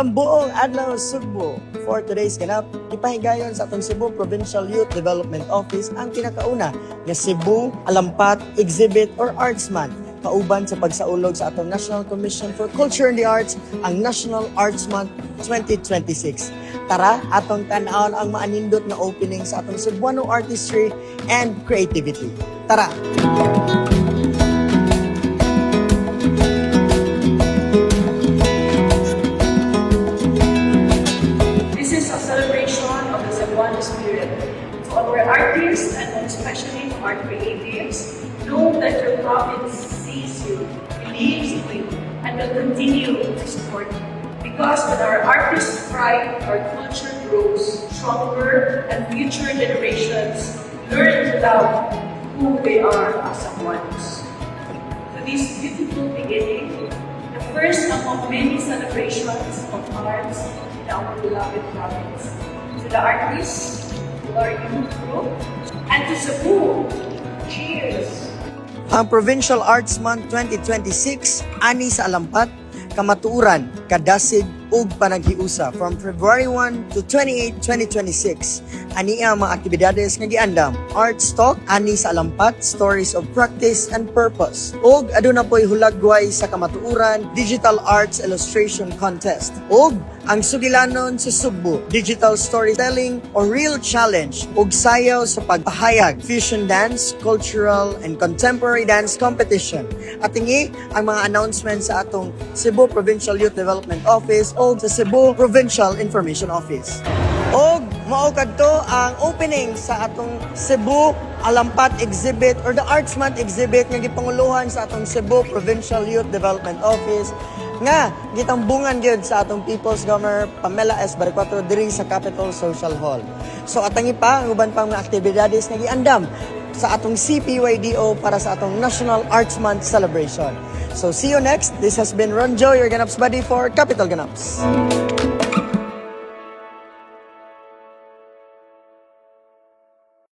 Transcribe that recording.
Sambuong Adlaw, Sugbo. For today's ganap, ipahigayon sa atong Cebu Provincial Youth Development Office ang pinakauna nga Cebu Alampat Exhibit or Arts Month kauban sa pagsaulog sa atong National Commission for Culture and the Arts ang National Arts Month 2026. Tara, atong tan-awon ang maanindot nga opening sa atong Cebuano artistry and creativity. Tara! This is a celebration of the Cebuano spirit. To our artists and especially to our creatives, know that your province sees you, believes in you, and will continue to support you. Because when our artists thrive, our culture grows stronger and future generations learn to love who they are as Cebuanos. To this beautiful beginning, the first among many celebrations of arts in our beloved province. To the artists, to our youth group, and to Cebu, cheers! Ang Provincial Arts Month 2026 ani sa Alampat, Kamatuoran, Kadasig ug Panaghiusa from February 1 to 28, 2026. Ani ang mga aktibidades nga giandam: Arts Talk ani sa Alampat, Stories of Practice and Purpose. Ug aduna po'y Hulagway sa Kamatuoran, Digital Arts Illustration Contest. Ug ang Sugilanon sa Sugbo, Digital Storytelling or Real Challenge ug Sayaw sa Pagpahayag, Fusion Dance, Cultural and Contemporary Dance Competition. Atingi ang mga announcement sa atong Cebu Provincial Youth Development Office o sa Cebu Provincial Information Office. Og mao kadto ang opening sa atong Cebu Alampat Exhibit or the Arts Month Exhibit nga gipanguluhan sa atong Cebu Provincial Youth Development Office nga gitambungan gyud sa atong People's Governor Pamela S. Baricuatro diri sa Capitol Social Hall. So atangi pa ang uban pang mga aktibidades nga giandam sa atong CPYDO para sa atong National Arts Month celebration. So see you next. This has been Ron Joe, your Ganaps buddy for Capital Ganaps.